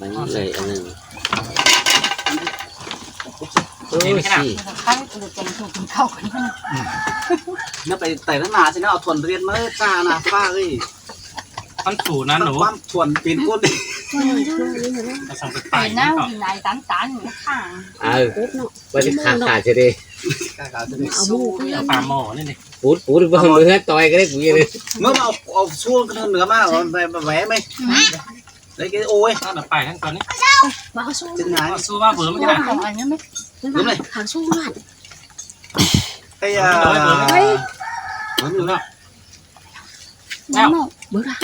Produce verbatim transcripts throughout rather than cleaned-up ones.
อันนี้เลยอันหนึ่ง เออ สิ เดี๋ยวไปไต่ตั้งนานสินะ เอาถ่วนเรียนมาจ้านะป้าเอ้ย มันสูงนะหนู ความถ่วนเป็นก้น เราสั่งไป ไต่ ไต่ เน่า นี่ก่อน กินไหนตันตัน ค่ะ เออ ไปที่ขาขาดจะดี ขาขาดจะดี เอาหมู เอาปลาหม้อนี่นี่ ปูดปูด เมื่อเมื่อต่อยก็ได้ กูยังเลย เมื่อมาเอา เอาช่วงกันเหนือมา เอาไป ไปแหวะไหม ได้กินโอ้ย เอาหน่อไปทั้งตอนนี้ มาเอาสู้ ถึงไหน เอาสู้ว่าเบอร์ไม่ได้ ของอันนี้ไหม เบอร์ไหน หางสู้หน่อย ไอ้ยา เบอร์ไม่ได้ เบอร์ไม่ได้ เบอร์ไม่ได้ แล้ว เบอร์อะ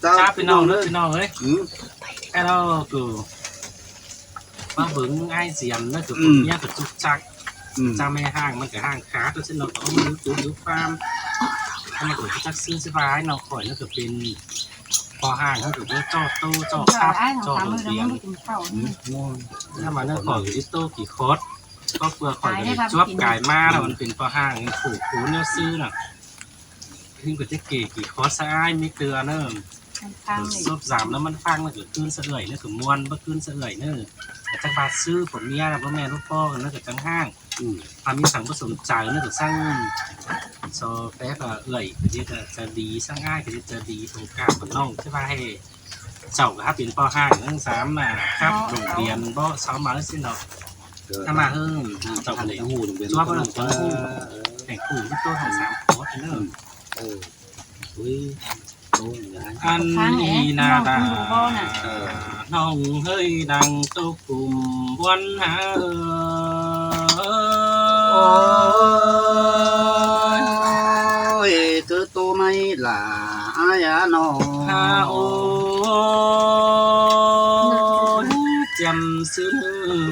เจ้า จ้าพี่น้องเด้อ พี่น้องเอ้ย อืม แค่เราคือ มาเบิ่งอ้ายเสียมนะ คือ อืม คนเนี้ยคือจุกจัก อืม จ้าแม่ห้างมันก็ห้างขา ตัวเส้นเราก็เอามือจุกอยู่ฟาร์ม ถ้ามันก็จักซื้อสบายเนาะ ข่อยนั่นก็เป็น พอห้างเขาก็เจ้าโตเจ้าคับ เจ้าโดดเรียน อืม ถ้ามาเรื่องข่อยอยู่ที่โตกี่คอร์ส ก็เพื่อข่อยก็เลยจวบกายมาแล้ว มันเป็นพอห้างผูกคูเนื้อซื้อน่ะ ขึ้นก็จะเก๋กี่คอร์สสะอ้ายไม่เตือนเนอะ มันฟังเลย ซบสามแล้วมันฟังแล้วก็ขึ้นสะเอื่อยเนอะ ก็ม่วนบ่ขึ้นสะเอื่อยเนอะ แต่จังบาดซื้อผมเมียนะ บ่แม่นลูกพ่อกันเนอะ ก็จังห้าง อืม ถ้ามีสังบ่สนใจเนอะ ก็สั่งซอแป๊บอะเอื่อย ก็จะ จะดี สั่งอ้ายก็จะดี โอกาสมันน้องที่ว่าให้ เจ้าก็เป็นพ่อห้างทั้งสามน่ะครับ โรงเรียนบ่ซ้อมมาแล้วสิเนาะ ถ้ามาเฮิ่ง เจ้าก็เลย หูโรงเรียน ตัวก็เลย เออ แต่งกลุ่มที่โตทั้งสามคนเนอะ เออ อุ้ย โอ้ย อันนี้นาดา เออ น้องเฮ้ยดังตกกลุ่มบวนหา เออ โอ้ย คือโตไม่หล่า อายาน้อง ฮาโอ้ย เจียมซื้อ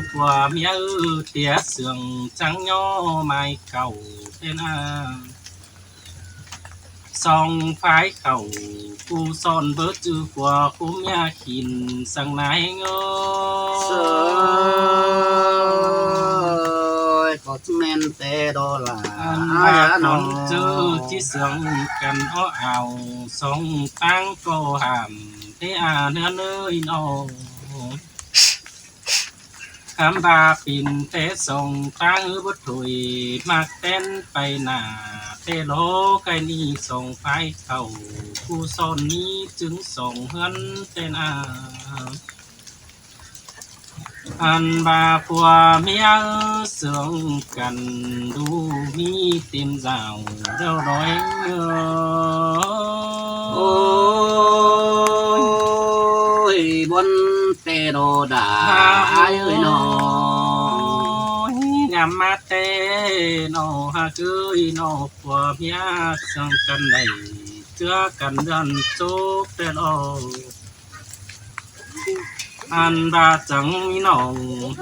ผัวเมียเอื้อเตียเสื่องจังย่อไม้เก่าเป็นอา สองฝ่ายเขาผู้ซ่อนเบิดจื้อผัวผู้เมียขินสังนายเงอ เสย ก็แม่นแต่ดอลลาร์ อันว่า อายาน้อง คนจื้อที่เสื่องกันอ้อเอา สองตั้งก็ห้าม เตอาเนื้อเนื้ออินออ คำบาปินเตส่งตั้งบุตรถุย มักเต้นไปหน้า เตโลไกนี่ส่งไฟเข้า ผู้ซ่อนนี้จึงส่งเฮือนเต้นอา อันบาผัวเมียเสื่องกัน ดูมีเต็มสาวเดียวร้อยเงอ โอ้ย บนเตโดดา ฮา เอ้ยน้อง ยามมาเตนอหาเกยนอผัวเมียสั่งกันได้เจือกันดันโจกแต่รอ อันบาจังมีน้อง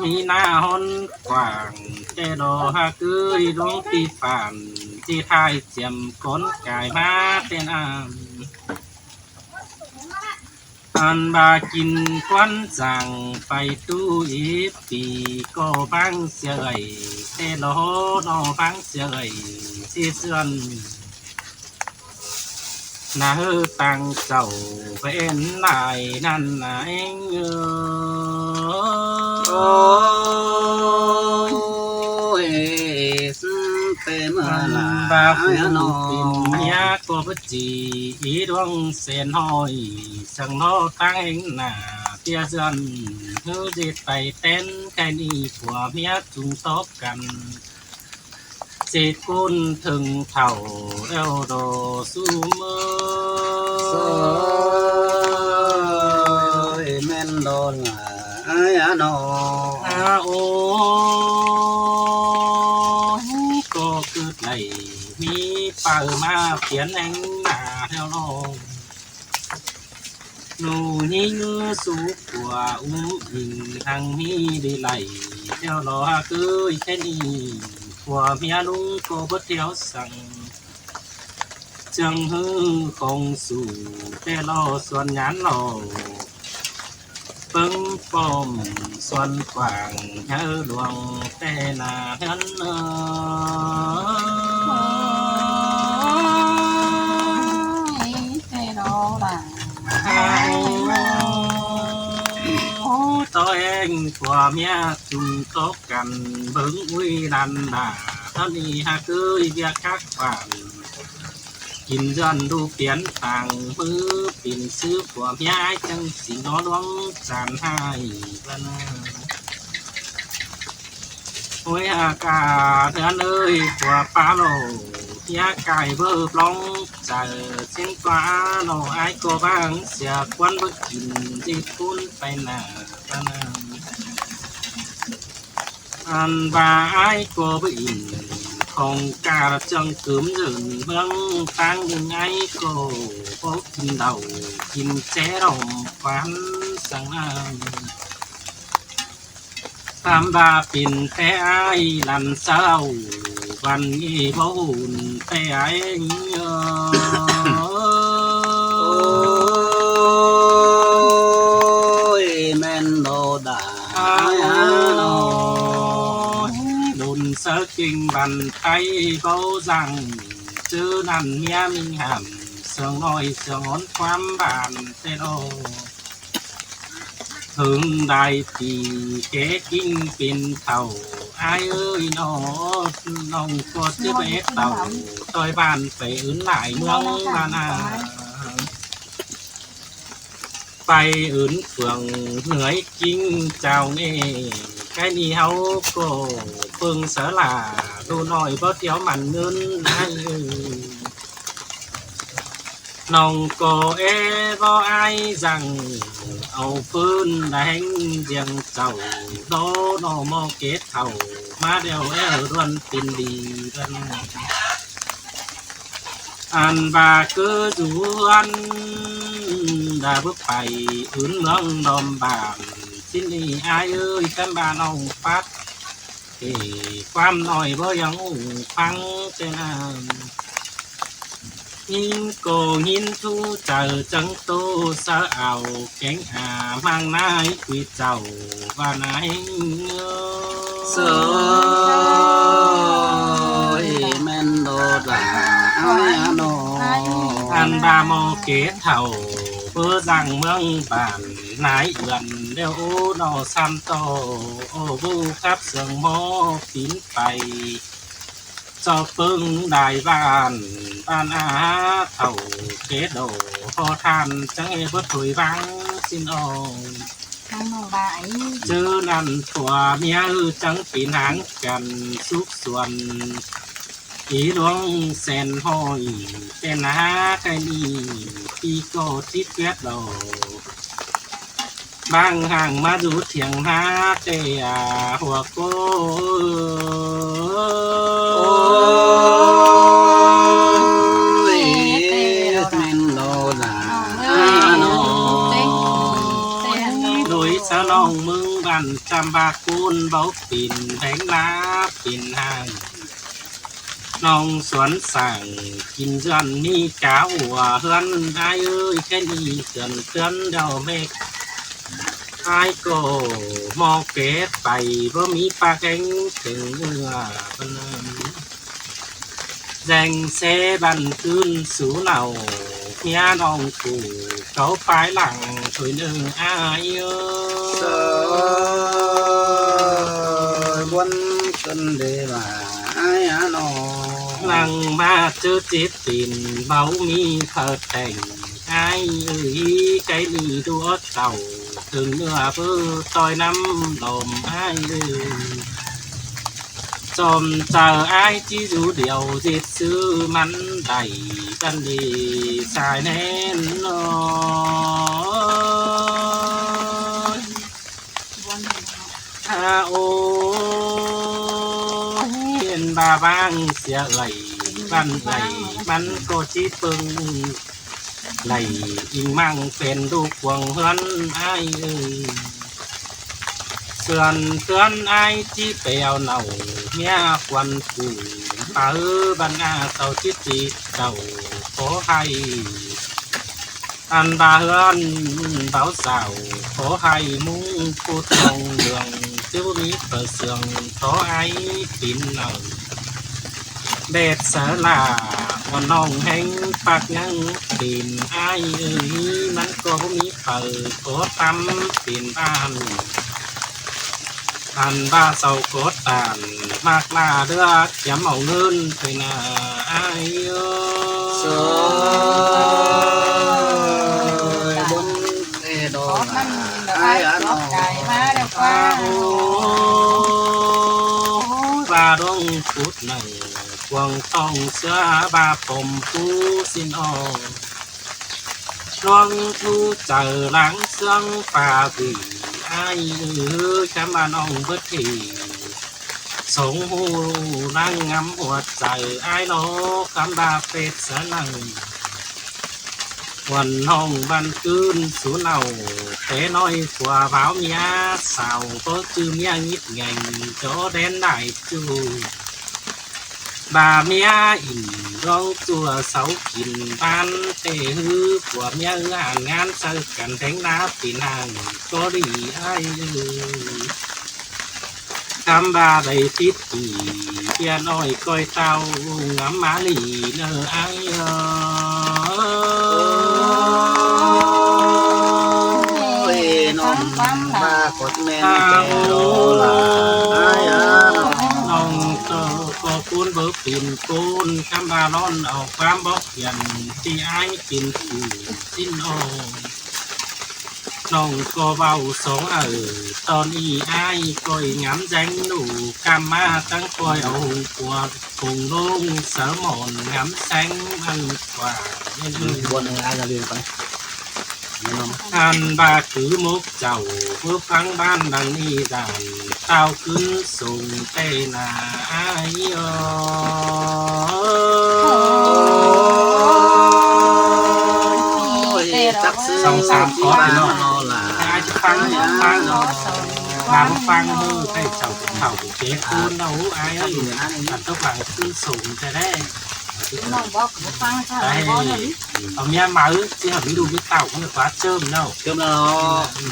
มีหน้าฮ้อนกว้าง แต่ดอหากเกยลงตีฝาน ที่ท้ายเจียมก้นกายมาเป็นอาม อันบากินควันสั่งไปตู้อีปี ก็บังเสียเอ่ย แต่ดอนอบังเสียเอ่ย ที่เสื่อน นาเฮอตังเจ้าเป็นหลายนั่นนายเออ โอ้ย เปเมื่อหลาย บาฟู เนาะ เป็นเมียก็บ่จี อีดวงเส้นห้อย สังนอตั้งเองหน้า เปียเจือน เฮือเจ็ดไปเต้น แค่นี้ผัวเมียจุงตบกัน เจ็ดคนถึงเท่าแล้วดอสู้มือ โอ้ย แม่นดอลลาร์ อายาน้อง อาโอ้ย ก็คือไหนมีเป่ามาเปลี่ยนแหงหน้าแล้วน้อง หนูยิงสูผัวอุ้มอิงหังมีได้ไหล เที่ยวรอหาเกยแค่นี้ ผัวเมียลุงก็บ่เที่ยวสั่ง เจิงหื้อของสู่ แต่รอส่วนยานรอ เปิงป้อมส่วนกว้าง เฮอหลวงแต่หน้าเฮือนเนอ โอ้ย แต่รอหลัง อ้าว ꞌTo ꞌhéng phua ꞌmía ꞌchung tóp căn bớng ꞌuí lăn đa, ꞌtó ꞌnị hák ới ꞌviạk khắc bản. Kin dơn đu piến tang ꞌmứ pin ꞌsứ phua ꞌmía ái chắng sính ꞌnó ꞌluống chăn ꞌhại ꞌva ꞌnớ. Ôi ha ca ꞌthớn ơi, phua ꞌpá ꞌlô, ꞌmía cai báu ꞌlóng chaư, ꞌsịn ꞌquá ꞌnọ ái ꞌcọ ꞌváng sia ꞌquán báu kin ꞌdệt ꞌcốn pay nả ꞌva ꞌnớ. Ăn ꞌva ái ꞌcọ báu ỉn khong ca ꞌchương cứm dưn ꞌmướng ꞌtáng ꞌnưng ái ꞌcọ báu kin đaư kin ché ꞌlóm ꞌquán săng ꞌnặn. Tam ꞌva pên ꞌtẹ ái lăn sáu, ꞌvăn ꞌnị báu ún ꞌtẹ ái. Ôi, ꞌmen đô đa. Ôi, đôn sáư kinh văn tay báu dăng, ꞌchớ ꞌnặn ꞌmía ꞌminh hẳn, sương ꞌnọi sương ón ꞌquám bản ꞌtẹ ꞌnọ. Hưng đai pi ké kin pên thảu, ái ơi ꞌnọ, ꞌnọng ꞌcọ ꞌchớ báu ét tảu, ꞌtoi bản pay ứn lai ꞌmướng ꞌva ꞌnớ. Pay ứn phường ꞌnưới kin chao ꞌnị, cái ꞌnị ꞌháu ꞌcọ ꞌpơng sáư lả, ꞌlụk ꞌnọi báu thiếu mẳn ꞌngớn ái ơi. ꞌNọng ꞌcọ é báu ái dăng, au ꞌpưn đa ꞌhéng ꞌdiêng chảu, đô ꞌnọ ꞌmo ké thảu, ꞌmá đeo é ꞌluôn pên đi ꞌvắn. Ăn ꞌva ꞌcứ dú ăn đa báu pay ứn ꞌmướng ꞌlóm bản, ꞌsịn ꞌnị ái ơi, căn bản ꞌnọng pắt ê, ꞌquám ꞌnọi báu ꞌnhắng ủng ꞌphắng ꞌtẹ ꞌnặn. ꞌNhính ꞌcọ ꞌnhính sú chaư chắng ꞌtố sáư au kéng a ꞌmáng ꞌnái ꞌquí chảu ꞌva ꞌnái. Sơ ơi, ꞌmen đô đa ái ꞌnọ. Ăn ꞌva ꞌmo ké thảu báu dăng ꞌmướng bản nái ươn ꞌlẹo ꞌnọ ꞌsám ꞌto, ơ, báu khắp sương ꞌmo pín pay. Chảu ꞌpơng đai bản, bản a thảu ké đô, ꞌhó than chắng é báu thôi ꞌváng ꞌsịn ꞌnọng. ꞌChớ ꞌnặn phua ꞌmía chắng pên ꞌháng căn súc suôn, ế ꞌluống sen ꞌhọi, ꞌtẹ ꞌnạ cái ꞌnị ꞌpi ꞌcọ chít ꞌquiét đô. ꞌVáng hang ꞌmá dú thiêng ꞌná ꞌtẹ a hua ꞌcọ. Ôi, ꞌmen đô đa ái ꞌnọ. Đuối sáư ꞌnọng ꞌmướng bản chăm ꞌva ꞌcốn báu pên ꞌhéng ꞌná pên hang. ꞌNọng suôn sảng kin dơn ꞌmí cá hua ꞌhướn ái ơi, cái ꞌnị ꞌtươn ꞌtươn đeo ꞌmếc. Ái ꞌcọ ꞌmo ké pay báu ꞌmí ꞌpá ꞌhéng tưng ꞌnưa ꞌpăn. Deng sé bản ꞌcứn sú nảu, ꞌmía ꞌnọng phủ cáu pái lăng thôi ꞌnưng ái ơ. Sơ ꞌbuôn ꞌcứn đé ꞌva ái ꞌnọ. Lăng ꞌmá ꞌchớ chếp pên báu ꞌmí phaư tẻng ái ơi, cái ꞌnị đu ót tảu tưng ꞌnưa báu ꞌtoi ꞌnắm lom ái ơi. Chom chaư ái ꞌchí dú điêu ꞌdệt ꞌsứ mẳn đảy căn đi sai ꞌnén ꞌnọi. A ôi, ꞌhiến ba ꞌváng sia ꞌlạy, bản ꞌlạy mẳn ꞌcọ ꞌchí ꞌpơng đảy inh ꞌmáng pên đu cuông ꞌhướn ái ơi. Sươn ꞌtươn ái ꞌchí pẻo nảu ꞌmía quan phủ, páo bản a sau chít ti chảu khố ꞌhại. Ăn ba ꞌhướn báu dảo khố ꞌhại ꞌmúng ꞌcút ꞌmông đường, ꞌchớ ꞌmí pơ sương tó ái pin nảu. Đét sáư lả ꞌmá ꞌnọng ꞌhéng ꞌpặc ꞌnhắng Pên ai ới, ꞌmắn ꞌcọ báu ꞌmí phaư có tăm pên ꞌván. Ăn ꞌva sau có tản ꞌmặc ꞌla ꞌlứa khiêm au ꞌngớn pay ꞌna ai ới. Sơi, bón ê đó là ai ăn ới. Ôi, ꞌva đong phút ꞌnặn cuông tong ꞌsứa ꞌva pom pú ꞌsịn ꞌnọng. ꞌLuống ꞌtú chaư lăng ꞌsướng pha ꞌvị ai ới, khắm ꞌva ꞌnọng bớt hỉ. Sống hù lăng ngắm hua chaư ai ꞌnọ, khắm ꞌva phết sa năng. Khuôn ꞌhọng ꞌvắn ꞌcứn sú nảu, té ꞌnọi phua báo ꞌmía sau, có ꞌchư ꞌmía ꞌngít ngeng, chó đen đải ꞌchu. ꞌVa ꞌmía ỉn ꞌlóng ꞌchua sáu kin ꞌván, té ꞌhứ phua ꞌmía ꞌhứ hàn ngán saư căn théng ná pên hàng có đi ai ới. Khắm ꞌva đảy phít ꞌnị, ꞌviạk ꞌnọi ꞌcoi ꞌtạu ngắm ꞌmá ꞌlị ꞌnớ ai ới. Ôi, ꞌnọng ꞌva cốt ꞌmen té đó là ai ới. ꞌNọng ꞌcọ ꞌcốn báu pên ꞌcốn, khắm ꞌva ꞌnọng au ꞌquám bók hiên ꞌti ai pên phủ ꞌsịn ꞌnọng. ꞌNọng ꞌcọ ꞌvạu song ải, ꞌtọn ꞌnị ai ꞌcoi ngắm ꞌdeng ꞌnụ, ꞌcắm ꞌmá tắng ꞌcoi au hung pua, hung ꞌlống sáư mỏn ngắm seng ăn ꞌquá. Buôn ai là đi con. Ăn ꞌva cứ mốc chảu, báu phắng ꞌván đăng ꞌnị dản, ꞌtạu ꞌcứn sông té ꞌna ai ới. Ôi, chắc xứ song sám có thì nó là ai chứ phắng, phắng nó. Mà báu phắng ꞌhứ, ꞌcọ chảu thảu ꞌcốn ꞌnọ ai ới. Ăn tốc lăng ꞌcứn sông té đé. Đấy. Au ꞌmía máư, chứ hả ꞌmí đu ꞌmí tảu, ꞌmí ꞌquá ꞌchơm ꞌnọ. ꞌChơm ꞌnọ,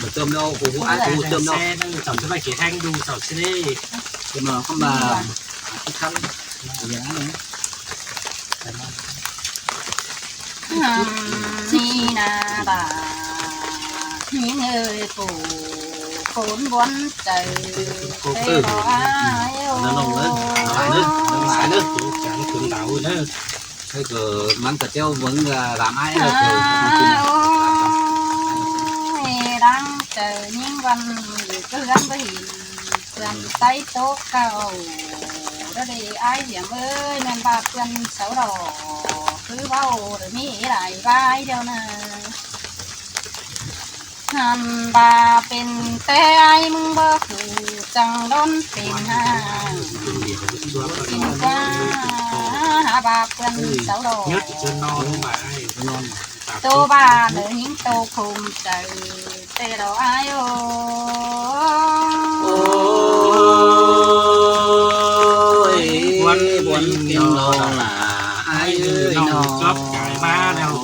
ꞌchơm ꞌnọ, ủ ủ ăn ủ ꞌchơm ꞌnọ. Xe năng chảu chứ ꞌva kể heng đu chảu chứ đé. ꞌChơm ꞌnọ, khắm ꞌva. Khắm. Ừm, ꞌnị ꞌna bà. ꞌNị ơi, khổ khốn buôn chaư. Khổ khốn. Nó nông đấy. Lái đấy. Lái đấy. Chú chắn cứng đáo đấy. Thế cờ mắn cờ treo vướng, à, làm ai rồi cờ. À, ôi, đang chờ những văn cứ gắn với hình. Pươn Tây tố cầu đó đi ai hiểm ơi, ꞌmen ꞌva pươn sáu đỏ cứ ꞌvạu rồi ꞌmí đảy vai điêu ꞌnớ. Hẳn ꞌva pên té ai ꞌmứng báu khử chắng đón pên ha. Xin ꞌquá hả ꞌva pươn sáu đỏ. Nhất cho non mà ai non. Tô ꞌva nớ ꞌhính tô khum chaư té đó ai ơi. Ôi, buôn tiếng đó là ai ơi nó.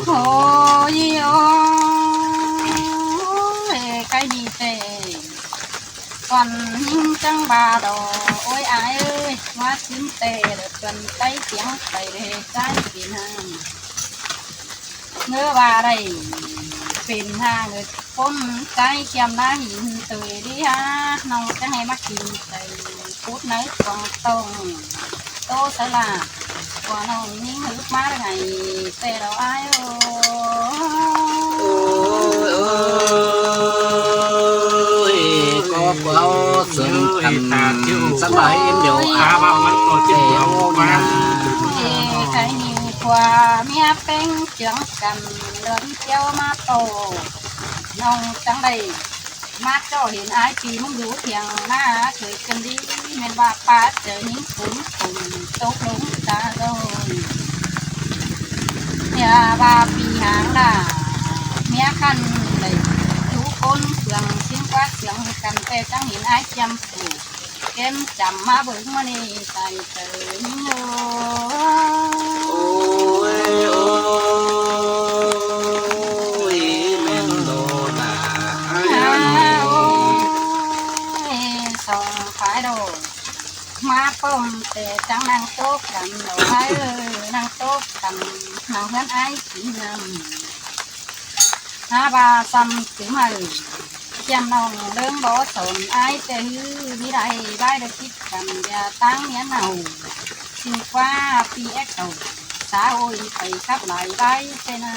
Ôi, ôi, cái đi té. Còn ꞌhính chắng ꞌva đó, ôi ai ơi, ꞌmá ꞌchứn té, đợt tuần tay tiếng phải để trái pên ha. ꞌNgớ ꞌva đảy pên ha, ꞌngớ ꞌcốn cái khiêm ná hỉn tui đi ha, ꞌnọng chắng hê ꞌmá kin tui phút nớ quảng tông. Tô sớ là, quảng ꞌnọng ꞌnhính hứp ꞌmá đảy té đó ai ơi. Ôi, ôi, có quáo sớm thăm sắp bái em điều áo. Ê, cái nhìn qua mía peng trưởng cần lươn kéo má tô. ꞌNọng chắng đảy ꞌmá ꞌchọ hên ai pi ꞌmứng đu thiêng ná khửi cơn đi, ꞌmen ꞌva ꞌpá chaư ꞌnhính phún phún tốc lống ta rồi. Hia ꞌva pi háng đa, mía khăn đảy đu ꞌcốn phường, ꞌsướng ꞌquá sương căn té chắng hên ai chiêm phủ. Kém chăm ꞌmá bớng ꞌmá ꞌnị tai chaư ꞌnhính ơi. Ôi, ôi, ꞌmen đó là ai ơi. Ôi, song phái đồ. ꞌMá Khom te chắng ꞌnăng tốc căn ꞌnọ ải ơi, ꞌnăng tốc căn ꞌnăng ꞌhướn ải kin ꞌnặn. Hák ꞌva săm tứm ải, ꞌchiêm ꞌnọng ꞌlớng bók son ải ꞌtẹ ꞌhứ ꞌmí đảy bái đảy kít căn ꞌviạk ꞌtáng ꞌnhá nảu. ꞌSịn ꞌquá ꞌpi é cảu, sa ôi pay khắp lai bái ꞌtẹ ꞌnạ.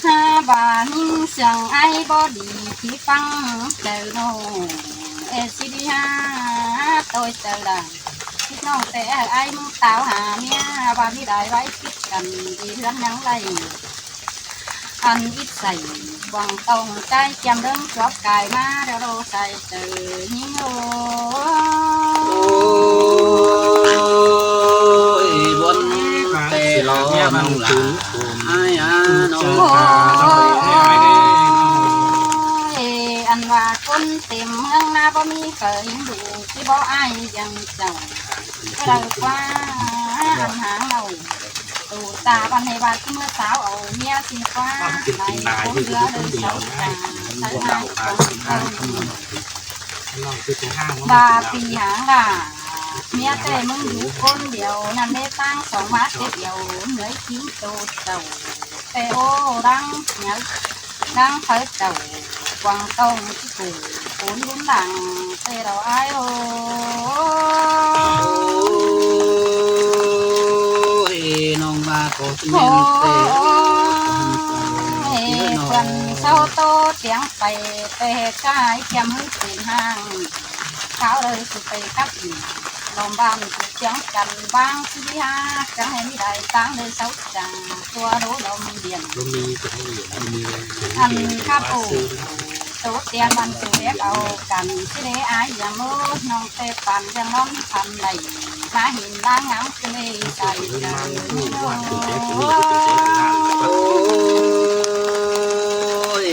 Hák ꞌva ꞌnhính siêng ải báu đi ꞌchí ꞌphắng ꞌtẹ ꞌnọ. Ê ꞌsị đi hák ꞌtoi ꞌtẹ ꞌla. Kít ꞌnọng ꞌtẹ ải ꞌmứng táo hả ꞌmía, ꞌva ꞌmí đảy bái kít căn đi ꞌhướn ꞌnhắng đảy. Ăn ít say quảng tông ꞌchái ꞌchiêm ꞌlớng chuốp cai ꞌmá ꞌlẹo ꞌlô say ꞌtẹ ꞌnhính ơi. Ôi, buôn ꞌtẹ lo ꞌnọng ꞌlạ ải á ꞌnọ. Ôi, ăn ꞌva ꞌcốn têm ꞌmướng ꞌná báu ꞌmí khởi ꞌlụk ꞌchí bók ải dăng chảu. Cái đau quá, ăn háng ꞌnọ. Tủ tả văn hề ꞌva ꞌchí ꞌmứa sáo au ꞌmía ꞌsịn ꞌquá. Lai ꞌcốn ꞌlứa đơi sáu chả, sáu ải quảng tông. ꞌVa ꞌpi háng ꞌlạ, ꞌmía ꞌtẹ ꞌmứng dú ꞌcốn điêu, ꞌnặn đé ꞌtáng song ꞌmá ꞌtẹ điêu, ꞌnhới ꞌchí tô chảu. ꞌTẹ ô, đang ꞌnhới, đang pháư chảu, quảng tông ꞌchí phủ, phốn ꞌlún lăng, ꞌtẹ lo ải ơi. Ôi, ꞌnọng ꞌva ꞌcọ ꞌchí ꞌmen ꞌtẹ ơi. Ôi, ꞌpưn sáu tô tiêng pay, ꞌtẹ ꞌchái ꞌchiêm ꞌhứ pên hang. Kháo đơi ꞌsự pay khắp ỉ, lom ꞌváng ꞌsự tiêng căn ꞌváng ꞌsị đi hák, chắng hên ꞌmí đảy ꞌtáng đơi sáu chả, tua đố lom điện. Ăn khắp ổ, tô tiêng văn ꞌsự ép au căn, ꞌsị đé ải dăm ơ, ꞌnọng ꞌtẹ păn dăm ꞌnọng păn đảy, ꞌmá hên ꞌláng ngắm ꞌsị đé sai chả. Ôi,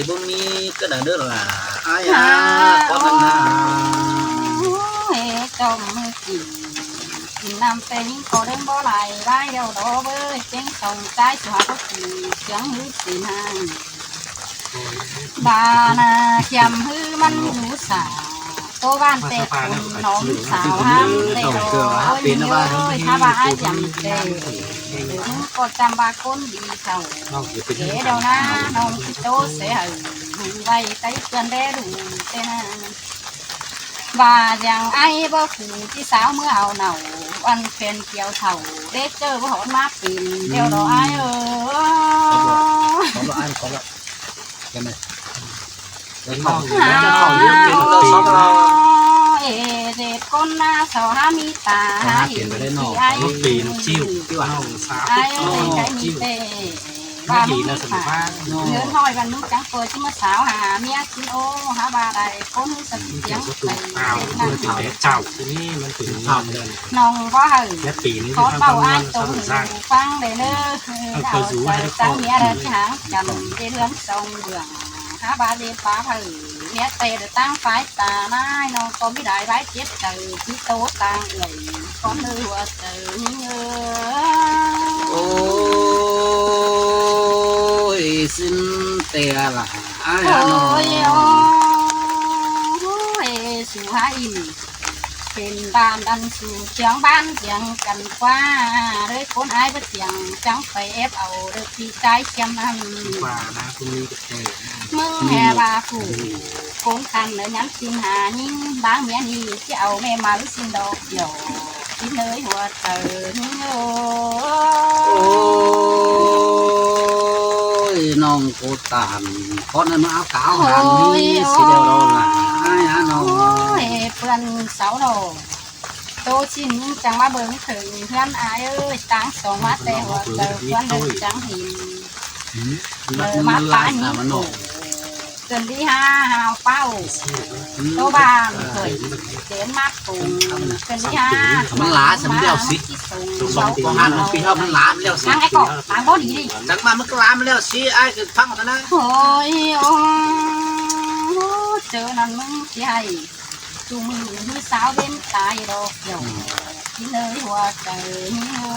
báu ꞌmí cái đằng đó là ai à, con ăn à. Ôi, chom kin, kin ꞌnặm ꞌtẹ ꞌnhính ꞌcọ đơng báu lai, lai ꞌlẹo đó bới, chén song ꞌchái sua báu kin, chướng ꞌhứ kin hăng. ꞌVa ꞌnạ ꞌchiêm ꞌhứ ꞌmắn dú sả, tô ꞌván ꞌtẹ phôn ꞌnọm sáo hám ꞌtẹ đó, ôi, ôi, hák ꞌva ải ꞌchiêm ꞌtẹ. Đương ꞌcọ chăm ꞌva ꞌcốn đi chảu. Kẻ đeo ná, ꞌnọng ꞌchí tô ꞌsớ hảư, ꞌhụ ꞌvạy ꞌtẹ ꞌchướn đé ꞌhụ ꞌtẹ ꞌnạ. ꞌVa dăng ải báu phủ ꞌchí sáo ꞌmứa au nảu, ăn phen kiêu thảu, đé ꞌchớ báu hón ꞌmá pên, đeo đó ải ơ. Có rồi, có rồi, ăn có rồi. Cái này. Cái này. Cái này. Ê, ꞌdệt ꞌcốn ꞌná sáo hák ꞌmí ta, hák hên ꞌchí ải. Nó pên chiêu, chiêu à. Ải ơi, cái ꞌmí ꞌtẹ. ꞌVa ꞌmí phả. Nhớ hỏi ꞌva ꞌnụ chắng ꞌpưa ꞌchí ꞌmá sáo hả ꞌmía ꞌsịn ô, hák ꞌva đảy ꞌcốn ꞌhứ sắp tiêng pay. Chảu, cái này nó pên chảu. ꞌNọng báu hảư. Khót báu ải tông ꞌhụ ꞌphắng đảy ꞌnớ. Đảo chảu chắng ꞌmía đảy ꞌchí háng chăm, đảy ꞌhướn song bươn. Hák ꞌva đảy pá hảư, ꞌmía ꞌtẹ đảy ꞌtáng phái ta ꞌnái, ꞌnọng ꞌcọ ꞌmí đảy bái chết chảu, ꞌchí tô ꞌtáng ꞌlới, con ơi hua chảu ꞌnhính ơi. Ôi, xin ꞌtẹ là ai à ꞌnọ. Ôi, ôi, su hák ꞌnị. Pên ꞌvan đăn su ꞌchương ꞌván ꞌchương căn ꞌquá, đới ꞌcốn ải báu ꞌchương chắng pay ép au, đới ꞌpi ꞌchái ꞌchiêm ăn. ꞌMứng ꞌhứ ꞌva phủ, ꞌcốn căn ꞌnớ nhắn tin hả ꞌnhính, báng ꞌmía ꞌnị ꞌchí au ꞌmẹ máư ꞌsịn đo kiẻo, kin ơi hua chảu ꞌnhính ơi. Ôi, ꞌnọng ꞌcọ tản, khót ꞌnặn ꞌmá au cáo hả ꞌnị, ôi, ꞌsị đeo đó là ai à ꞌnọ. Ôi, ꞌpưn sáu ꞌnọ. Tô ꞌsịn ꞌnhính chắng ꞌmá bớng khửn ꞌhướn ải ơi, ꞌtáng song ꞌmá ꞌtẹ hua chảu ꞌpưn đảy chắng hên. Lơ ꞌmá pá ꞌnhính ꞌcọ. Cơn đi hả hảư páo. Tô ꞌván khửn, chén mát ꞌcọ. Cơn đi hả. ꞌMắn lá sắm ꞌlẹo ꞌsị. Song con hăn ꞌpi hảư ꞌmắn lá ꞌlẹo ꞌsị. Hăng ải ꞌcọ, táng báu đi đi. Chắng ꞌmá ꞌmắn lá ꞌlẹo ꞌsị, ải cứ ꞌphắng ta ꞌnạ. Ôi, ôi, ꞌchớ ꞌnặn ꞌmứng ꞌchí hảư. Su ꞌmự ꞌhứ sáo bến tai đo kiẻo, kin ơi hua chảu ꞌnhính ơi.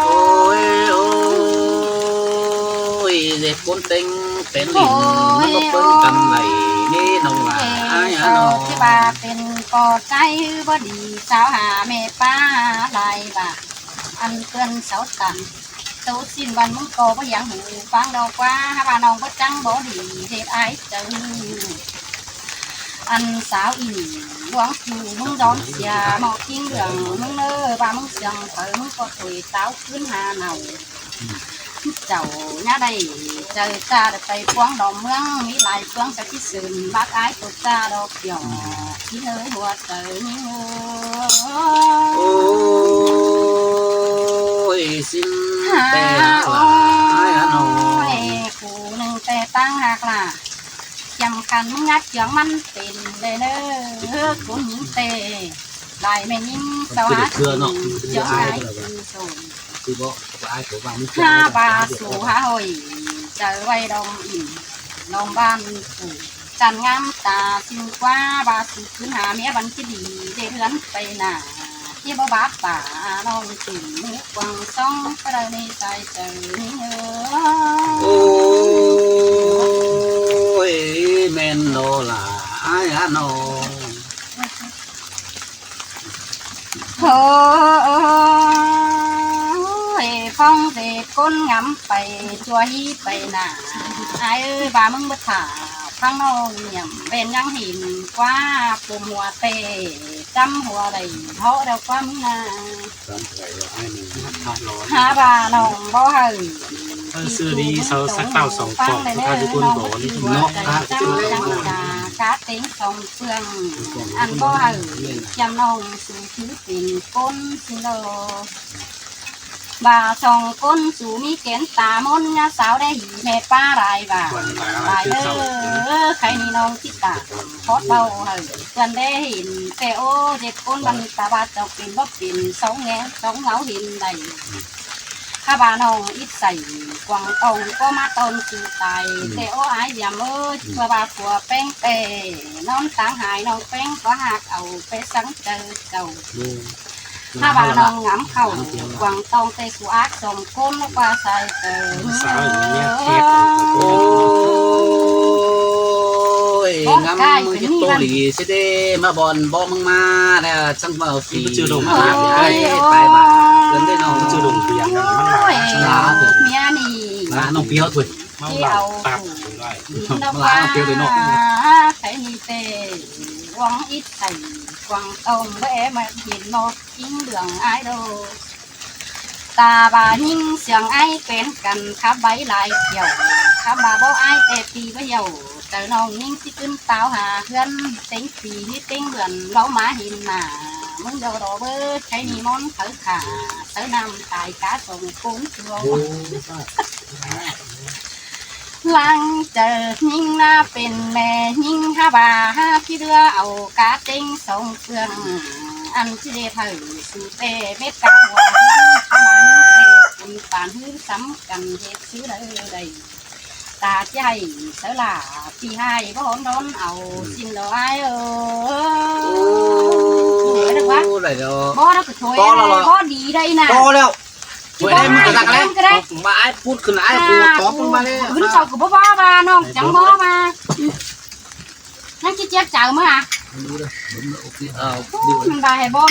Ôi, ôi, ꞌdệt ꞌcốn têng pên lìn, ôi, ꞌmắn báu ꞌpứng căn đảy, ꞌnị ꞌnọng là ai à ꞌnọ. Thế bà pên ꞌcọ ꞌchái ꞌhứ báu đi, sáo hả ꞌme ꞌpá lai bà. Ăn ꞌpươn sáu tản, tố xin văn ꞌmứng ꞌcọ báu dáng hủ phắng đâu ꞌquá, hả bà ꞌnọng báu chắng báu đi, ꞌdệt ải chaư. Ăn sáo ỉn, ꞌluống ꞌchu ꞌmứng đón sia, ꞌmo ꞌkính ꞌlương ꞌmứng ꞌnớ, bà ꞌmứng siêng phaư ꞌmứng ꞌcọ thôi táo ꞌcứn ha nảu. Chảu ꞌnhá đảy chaư ꞌchạ đảy pay ꞌquáng đom ꞌmướng, ꞌmí lai ꞌpướng chaư ꞌchí sưn, bác ải tô ꞌchạ đo kiẻo, ꞌchí ꞌnớ hua chaư ꞌnhính ơi. Ôi, xin hả, ꞌtẹ hả, ải hả ꞌnọng. Ôi, phủ ꞌnưng ꞌtẹ ꞌtáng ꞌhặc lả. Chăm khăn ꞌmứng ngắt chướng ꞌmắn pên đảy ꞌnớ, cốn ꞌnhính ꞌtẹ. Lai ꞌme ꞌnhính sáo hả, chướng ải ꞌchư sôm. Hả bà su hả ꞌhội, chaư ꞌvạy đom ỉn, đom ꞌván phủ. Chăn ngắm ta xin ꞌquá, bà su ꞌcứn hả ꞌme băn ꞌchí đi, ꞌdệt ꞌhướn pay nả. ꞌChí báu báp bà ꞌnọng chửng ꞌmí quăng sóng, ꞌcọ đaư ꞌnị sai chaư ꞌnhính ơi. Ôi, ꞌmen ꞌnớ lả ải hả ꞌnọng. Ôi, phong ꞌdệt cốn ngắm pay, ꞌchua ꞌhí pay nả. Ải ơi, bà ꞌmứng báu thả, phắng ꞌnọng niệm, ꞌvén ꞌnhắng hên ꞌquá, pum hua ꞌtẹ, chăm hua đảy, ꞌhó đao ꞌquá ꞌmứng ꞌna. Hả bà ꞌnọng báu hảư. Sư đi sau sắc táo song phóng, tha ꞌchu cốn bó ꞌnị ꞌnớ. Chăm chăm cá cá téng song ꞌpương, ăn báu hảư, chăm ꞌnọng su chứ pên cốn xin lơ. Bà song cốn su ꞌmí kén ta ꞌmôn ꞌnhá sáo đé hỉ ꞌme ꞌpá lai bà. Lai ơ, khay ꞌnị ꞌnọng ꞌchí tả, khót báu hảư, ꞌcươn đé hên, ꞌtẹ ố, ꞌdệt cốn băn ta ꞌva chảu pên báu pên, sóng nghe, sóng ngáo hên đảy. Hả bà ꞌnọng ít say, quảng tông ꞌcọ ꞌmá tông su tai, ꞌtẹ ố ải dăm ơi, ꞌpưa bà phua ꞌpéng ꞌtẹ, ꞌnón táng hải ꞌnọng ꞌpéng ꞌcọ ꞌhặc au, ꞌpé sắng chaư chảu. Hả bà ꞌnọng ngắm khảu, quảng tông ꞌtẹ su ác song cốn ꞌlẹo ꞌquá sai chaư. Ôi, ngắm ꞌmứng ꞌchí tô đi, ꞌsứ đé ꞌmá bón bó ꞌmứng ꞌmá, ꞌnị chắng ꞌva phi. Ôi, ôi. Pay bà, ꞌcươn đé ꞌnọng. Ôi, ꞌmía ꞌnị. Hả ꞌnọng piếu thôi. Máu lòng tạp. Hả ꞌnọng piếu thôi ꞌnọng. Khay ꞌnị ꞌtẹ, quảng ít say, quảng tông báu é ꞌmá hên ꞌnọ. ꞌKính ꞌlương ải đô. Ta bà ꞌnhính siêng ải kén căn, khắp báy lai kiẻo, khắp bà báu ải ꞌtẹ pi báu dẻo, chaư ꞌnọng ꞌnhính ꞌchí ꞌcứn táo hả ꞌhướn, téng pi ꞌhứ téng bươn, báu ꞌmá hên nả, ꞌmứng đô đô báu, khay ꞌnị ꞌmón kháư khả, sáư ꞌnặm tai cá song cốn chua. Lăng chaư ꞌnhính ꞌná pên ꞌme ꞌnhính hả bà hả ꞌchí ꞌlứa au cá téng song ꞌpương, ăn ꞌchí đé hảư su ꞌtẹ mết cá hua ꞌhướn, hả bà ꞌnhính ꞌtẹ cun pản ꞌhứ sắm căn ꞌdệt ꞌsứ đaư đảy. Ta ꞌchí hảư sáư lả, pi hảư báu hón đón au, xin lỏ ải ơ. Ôi, đảy đô. Báu đaư ꞌcọ thôi, báu đi đảy ꞌnạ. Báu ꞌlẹo. Thôi đảy, ꞌmứng ꞌcọ ꞌdặc ꞌlẹo. Báu ải pút khửn ải pút tó ꞌpứng ꞌmá ꞌlẹo. Bứn sau ꞌcọ báu báu ꞌva ꞌnọng chắng báu ꞌva. ꞌNhắng ꞌchí chếp chaư ꞌmá hả? Ú, ꞌmắn ꞌva hảư báu